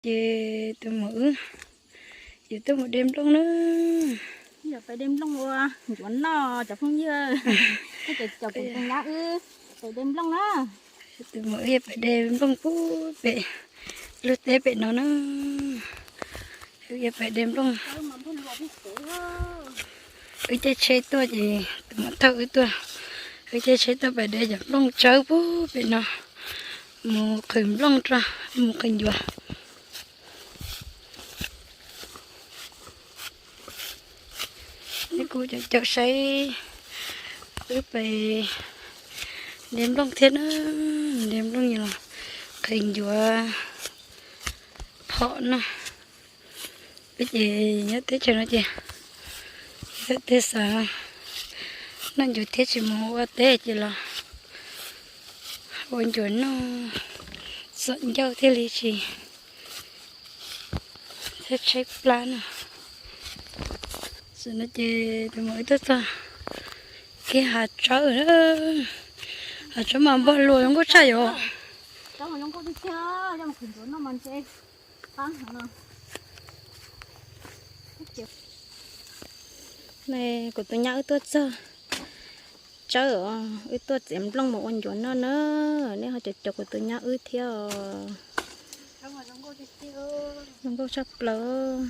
Ces tus muam wb yuav tuaj mus de nplooj na. Yog pais de nplooj ua ncuav noj cov phooj ywg. Cov kuv tus nyab wb pais de nplooj na. Tus muam wb yuav pais de nplooj pub pem lub teb pem no na. Wb yuav pais de nplooj. Wb caij tsheb tuaj ces tus muam thauj wb tuaj. Wb caij tsheb tuaj pais de cov nplooj tsawb pub pem no. Mus qhwv nplooj rau, mus qhwv ncuav. Neb kuj caum caum saib wb pais de nplooj thiab na. De nplooj los qhwv ncuav phom na. Wb ces nyob teb chaws no ces yog tej xav noj ncuav thiab tsis mus ua teb ces los ua ncuav noj, txom ncauj thiaj li tsis thiab tshaib plab na. Tam no ces tus muam wb tuaj txog kiag hav tsawb, hav tsawb mas npog luas zoo nkauj tshaj yom. Kuv tus nyab wb tuaj txog tsawb, wb tuaj txiav nplooj mus ua ncuav noj na. Nej ho caum caum kuv tus nyab wb thiab os. Zoo nkauj tshaj plaws.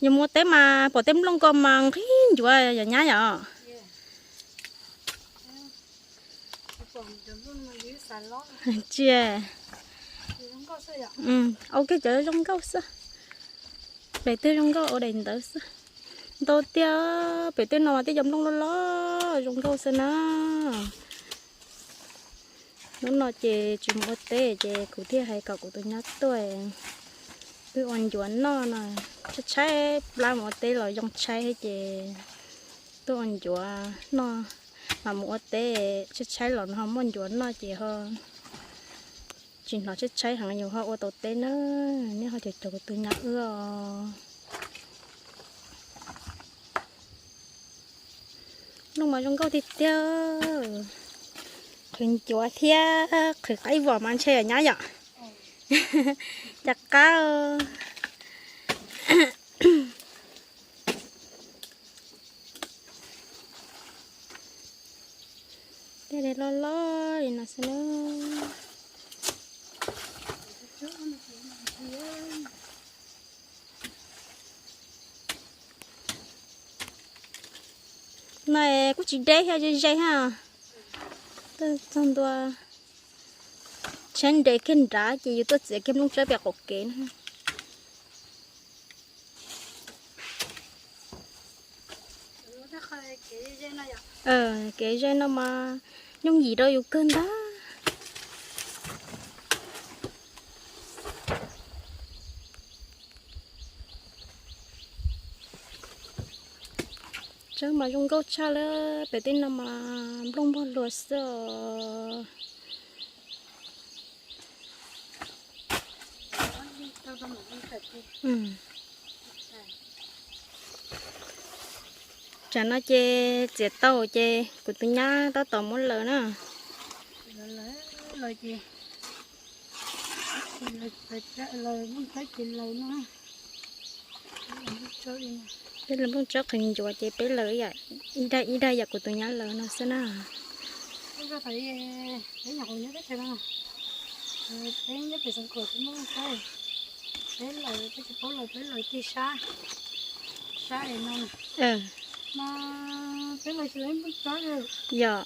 Yog mus ua teb mas pom tej nplooj ko mas nqhis ncuav yom nyab yom. Tsis, ua kiag cov zoo nkauj xwb. Daim twg zoo nkauj ua daim ntawd xwb. Ntau tiag, pem tej no mas tej cov nplooj loj loj zoo nkauj xwb na. Hnub no ces tsis mus ua teb ces kuv thiaj hais kom kuv tus nyab tuaj wb ua ncuav noj no. Tshaib tshaib plab mus ua teb los zoo tshaib ces tuaj ua ncuav noj, mas mus ua teb tshaib tshaib los ho muaj ncuav noj ces ho tsis hnov tshaib tshaib heev yus ho ua tau teb na. Nej ho caum caum kuv tus nyab wb os. Nplooj mas zoo nkauj tiag tiag. Qhwv ncuav thiab qhwv qaib vom mas ntshe yom nyab yom. Cas qab. Tej loj loj li no xwb na. No kuj tsis deb thiab, ze ze thiab. Txog ntua tsheb nres kiag nrad ces yus tuaj txiav kiag nplooj tsawb pem qaum kev na. Kev ze no mas yooj yim rau yus kawg ntag. Tsawb mas zoo nkauj tshaj lawm, pem tej no mas nplooj npog luas xwb os. Tsam no ces txiav tau ces kuv tus nyab tab tom muab laws na. Peb laws nplooj tsawb qhwv ncuav ces peb laws ib daim ib daim yam kuv tus nyab laws no xwb na. Yog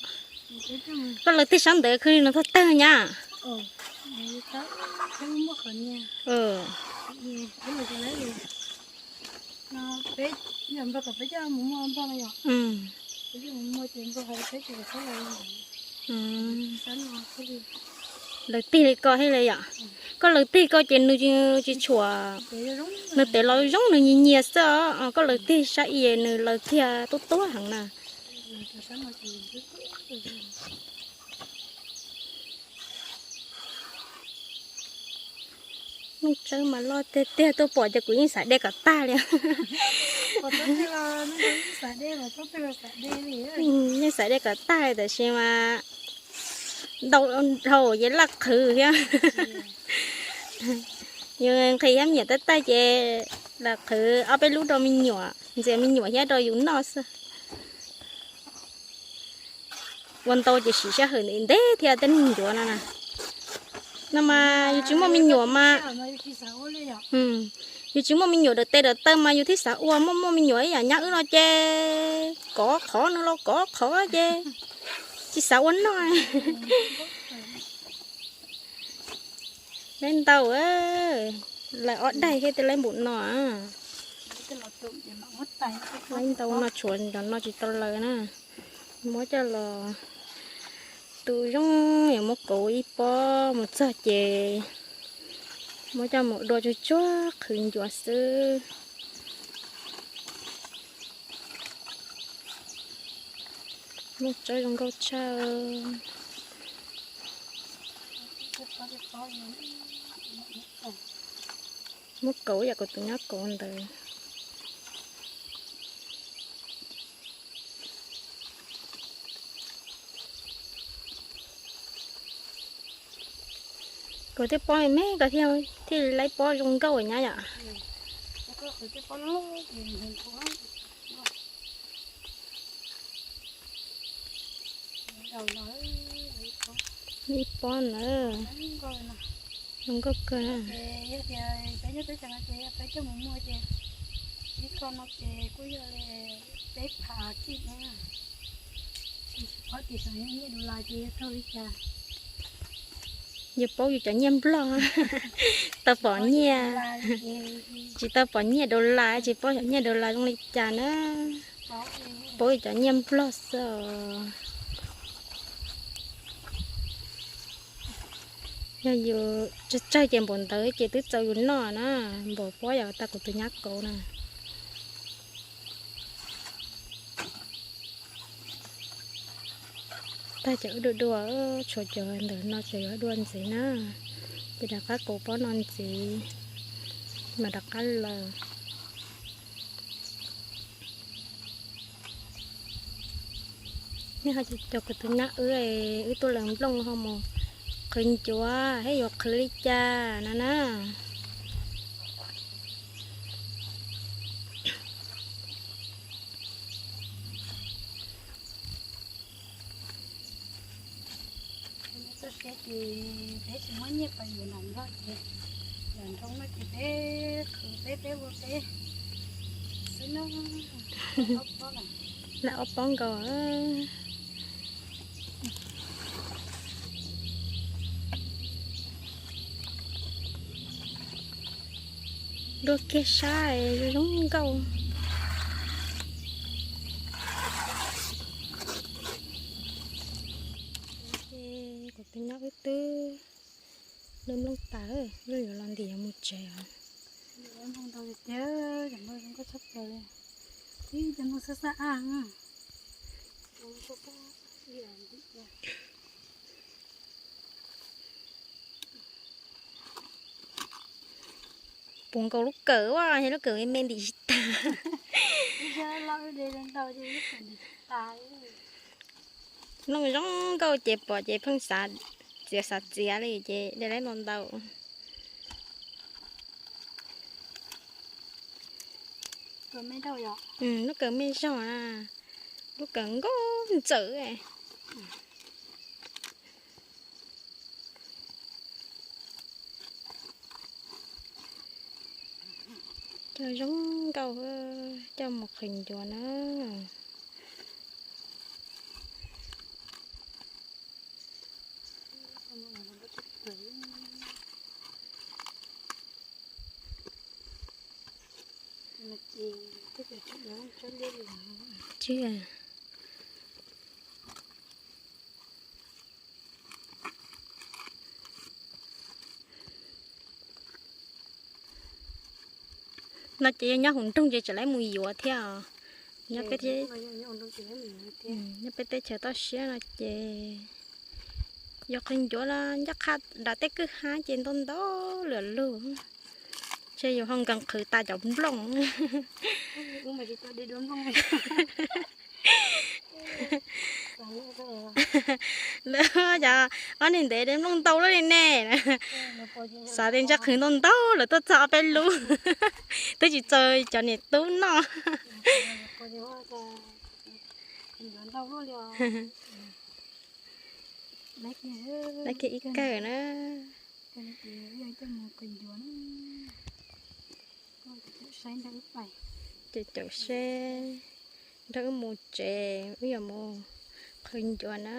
koj laws tig sab ntawd khwv li no tag tag nyab. Laws tig li ko thiaj li yom. Koj laws tig ko ces nws tsis tshuam, nws tes los zoo nws nyias nyias xwb os. Koj laws tig sab i nws laws kiag tuab tuab heev na. Nplooj tsawb mas loj tiag tiag, tuaj pom ces kuv yeej xav de kom tag li. Yeej xav de kom tag li tab sis mas ntau dhau ces laj qhwv thiab. Yus nqhis thiab me nyuam tab tag ces lam qhwv ob peb lub rau me nyuam, ntxias me nyuam thiab rau yus noj xwb. Ua ntau ces siv sij hawm ntev ntev thiab tej neeg ncuav no na. No mas yus tsis muaj me nyuam mas, yus tsis muaj me nyuam daws tes daws taw mas yus thiaj xav ua, muaj muaj me nyuam ib yam nyab wb no ces kov qhov no los kov qhov ces tsis xav ua noj. Laib ntau, lawv ob daig thiab tej laib npaum no. Laib ntau no tshuav cov no tsis tau laws na. Muab coj los tu zoo, yuav muab kauv ib pob mus txog ces muab coj mus dua tsuag tsuag qhwv ncuav xwb. Muaj tsob zoo nkauj tshaj. Muab kauv yam kuv tus nyab kauv ntawd. Kuv tej pob me me ko thiaj, thiaj li laib pob zoo nkauj nyab yom. Ib pob na, zoo nkauj kawg na. Yus paub yus cov nyiaj Nplog, tau pom nyiaj, tsis tau pom nyiaj dollar, tsis paub cov nyiaj dollar zoo li cas na. Paub yus cov nyiaj Nplog xwb os. Yog yus tsawg tsawg ces npaum ntawd ces twb txaus yus noj na, npaum pob yam tag kuv tus nyab kauv na. Tag cov wb dua dua, tshuav cov ntawm no ces yuav dua ntxiv na. Ces rov qab kauv pob no ntxiv mas rov qab lawm. Nej ho cov kuv tus nyab wb, wb tuaj lawm nplooj ho mus qhwv ncuav thiab yuav qhwv li cas no na. Txoj sia ces peb tsis muaj nyiaj pab yuav nram Nplog ces nram nroog no ces peb qhwv peb peb ua peb xwb no. Lawm ob pob nkaus. Dua kiag sab zoo nkauj. Kuv tus nyab wb twb lub nplooj tas, wb yuav los ntim yuav mus tsev os. Puv nkaus lub kawm ua, lub kawm me ntim tsis tag. Nplooj zoo nkauj ces pom ces pheej xav txiav xav txiav li ces de laib ntau ntau. Lub kawm me zog, lub kawm nkauj ntxawm. Coj zoo nkauj, coj mus qhwv ncuav na. Tsis no ces yog nyob hauv nroog ces tseem laib mus yuav thiab os. Nyob peb teb chaws toj siab no ces yog qhwv ncuav los ncaj qha dam tej kwj ha ces ntau ntau lwm lug. Ntshe yus ho nkees qhwv tas cov nplooj. Lawv cov ob niag ntev de nplooj ntau luaj li ne. Xav tias ntshe qhwv ntau ntau lawv tuaj txog ob peb lub. Twb tsis txaus cov niam tub noj. Lawv kiag ib kawm na. Ces caum seb nrog wb mus tsev, wb yuav mus qhwv ncuav na.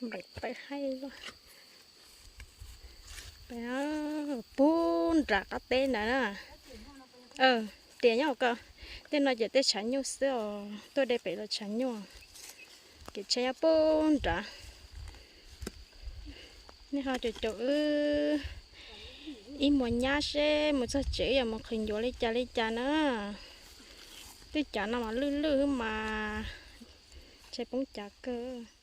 Nplees tawv haib luaj. Pem no, pug nram qab teb ntawd na. Tias nyob ko, tej no ces tej tshav nyuj xwb os, tuaj de pem los tshav nyuj. Kev tsheb nyob pug nrad. Nej ho caum caum wb ib muag nyab seb mus txog tsev wb yuav mus qhwv ncuav li cas li cas na. Tej cav no mas lwj lwj xwb mas, tsheb poob cav kawg.